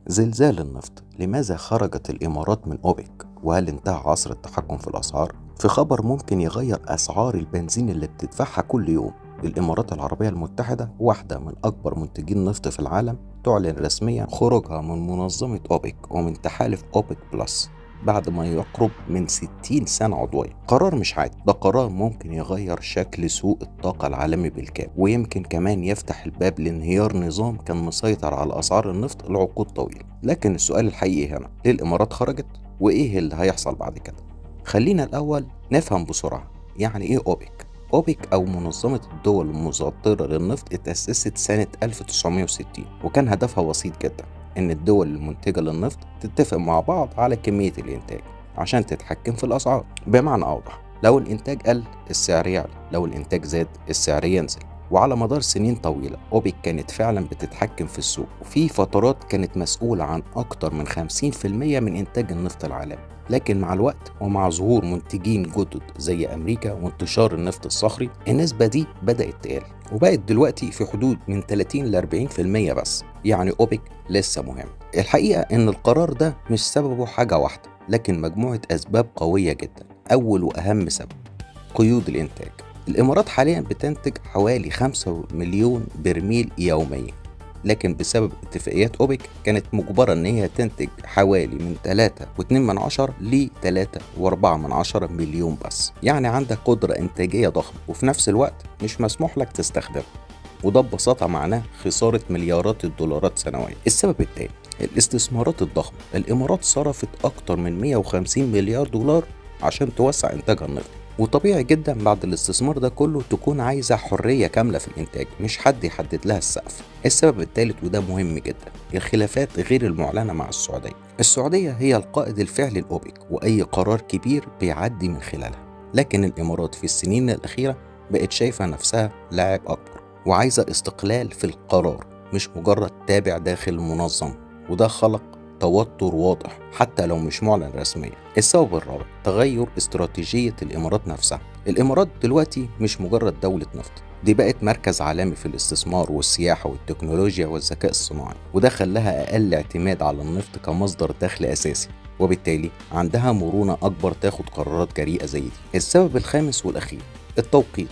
زلزال النفط، لماذا خرجت الإمارات من أوبك؟ وهل انتهى عصر التحكم في الأسعار؟ في خبر ممكن يغير أسعار البنزين اللي بتدفعها كل يوم. الإمارات العربية المتحدة، واحدة من أكبر منتجين النفط في العالم، تعلن رسميا خروجها من منظمة أوبك ومن تحالف أوبك بلس بعد ما يقرب من 60 سنة عضوية. قرار مش عادي، ده قرار ممكن يغير شكل سوق الطاقة العالمي بالكامل، ويمكن كمان يفتح الباب لانهيار نظام كان مسيطر على أسعار النفط لعقود طويلة. لكن السؤال الحقيقي هنا، ليه الإمارات خرجت؟ وإيه اللي هيحصل بعد كده؟ خلينا الأول نفهم بسرعة يعني إيه أوبك. أوبك أو منظمة الدول المصدرة للنفط اتأسست سنة 1960، وكان هدفها بسيط جدا، إن الدول المنتجة للنفط تتفق مع بعض على كمية الإنتاج عشان تتحكم في الأسعار. بمعنى أوضح، لو الإنتاج قل السعر يعلى، لو الإنتاج زاد السعر ينزل. وعلى مدار سنين طويلة أوبك كانت فعلا بتتحكم في السوق، وفي فترات كانت مسؤولة عن أكتر من 50% من إنتاج النفط العالمي. لكن مع الوقت ومع ظهور منتجين جدد زي أمريكا وانتشار النفط الصخري، النسبة دي بدأت تقل، وبقت دلوقتي في حدود من 30 ل 40% بس. يعني أوبك لسه مهم. الحقيقة إن القرار ده مش سببه حاجة واحدة، لكن مجموعة أسباب قوية جدا. أول وأهم سبب قيود الإنتاج. الإمارات حاليا بتنتج حوالي 5 مليون برميل يوميا، لكن بسبب اتفاقيات أوبك كانت مجبرة إن هي تنتج حوالي من 3.2 ل 3.4 مليون بس. يعني عندك قدرة إنتاجية ضخمة، وفي نفس الوقت مش مسموح لك تستخدمها، وده ببساطة معناه خسارة مليارات الدولارات سنويا. السبب الثاني الاستثمارات الضخمة. الإمارات صرفت أكتر من 150 مليار دولار عشان توسع إنتاجها النفطي، وطبيعي جدا بعد الاستثمار ده كله تكون عايزة حرية كاملة في الإنتاج، مش حد يحدد لها السقف. السبب الثالث، وده مهم جدا، الخلافات غير المعلنة مع السعودية. السعودية هي القائد الفعلي لأوبك، وأي قرار كبير بيعدي من خلالها. لكن الإمارات في السنين الأخيرة بقت شايفة نفسها لاعب أكبر، وعايزة استقلال في القرار، مش مجرد تابع داخل المنظمة، وده خلق توتر واضح حتى لو مش معلن رسميا. السبب الرابع تغير استراتيجية الإمارات نفسها. الإمارات دلوقتي مش مجرد دولة نفط، دي بقت مركز عالمي في الاستثمار والسياحة والتكنولوجيا والذكاء الصناعي، وده خلاها أقل اعتماد على النفط كمصدر دخل أساسي، وبالتالي عندها مرونة أكبر تاخد قرارات جريئة زي دي. السبب الخامس والأخير التوقيت.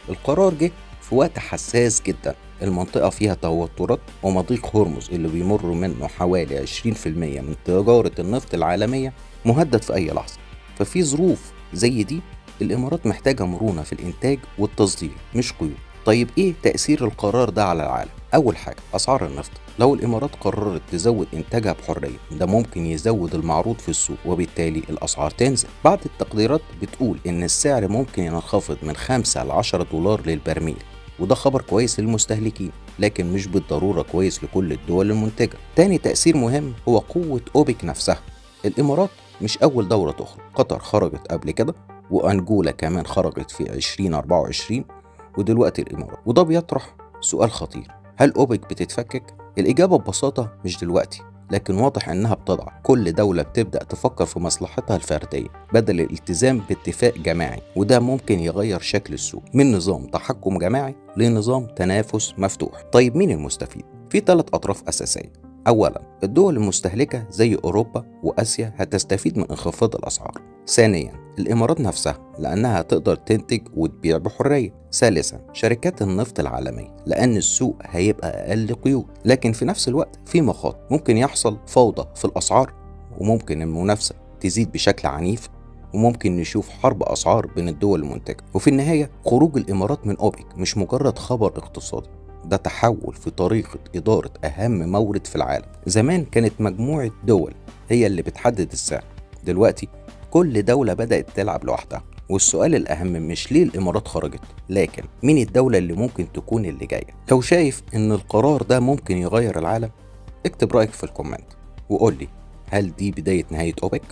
القرار جه في وقت حساس جدا، المنطقة فيها توترات، ومضيق هرمز اللي بيمر منه حوالي 20% من تجارة النفط العالمية مهدد في أي لحظة. ففي ظروف زي دي الإمارات محتاجة مرونة في الإنتاج والتصدير، مش قيود. طيب إيه تأثير القرار ده على العالم؟ أول حاجة أسعار النفط. لو الإمارات قررت تزود إنتاجها بحرية، ده ممكن يزود المعروض في السوق، وبالتالي الأسعار تنزل. بعض التقديرات بتقول إن السعر ممكن ينخفض من 5 ل 10 دولار للبرميل، وده خبر كويس للمستهلكين، لكن مش بالضرورة كويس لكل الدول المنتجة. تاني تأثير مهم هو قوة أوبك نفسها. الإمارات مش أول دولة تخرج، قطر خرجت قبل كده، وأنجولا كمان خرجت في 2024، ودلوقتي الإمارات. وده بيطرح سؤال خطير، هل أوبك بتتفكك؟ الإجابة ببساطة مش دلوقتي، لكن واضح إنها بتضعف. كل دولة بتبدأ تفكر في مصلحتها الفردية بدل الالتزام باتفاق جماعي، وده ممكن يغير شكل السوق من نظام تحكم جماعي لنظام تنافس مفتوح. طيب مين المستفيد؟ في 3 أطراف أساسية. أولا، الدول المستهلكة زي أوروبا وآسيا هتستفيد من انخفاض الأسعار. ثانيا، الإمارات نفسها لأنها تقدر تنتج وتبيع بحرية. ثالثا، شركات النفط العالمية لأن السوق هيبقى أقل قيود. لكن في نفس الوقت في مخاطر، ممكن يحصل فوضى في الأسعار، وممكن المنافسة تزيد بشكل عنيف، وممكن نشوف حرب أسعار بين الدول المنتجة. وفي النهاية خروج الإمارات من أوبك مش مجرد خبر اقتصادي، ده تحول في طريقة إدارة أهم مورد في العالم. زمان كانت مجموعة دول هي اللي بتحدد السعر، دلوقتي كل دولة بدأت تلعب لوحدها. والسؤال الأهم مش ليه الإمارات خرجت، لكن مين الدولة اللي ممكن تكون اللي جاية. لو شايف إن القرار ده ممكن يغير العالم، اكتب رأيك في ال comment وقول لي، هل دي بداية نهاية أوبك؟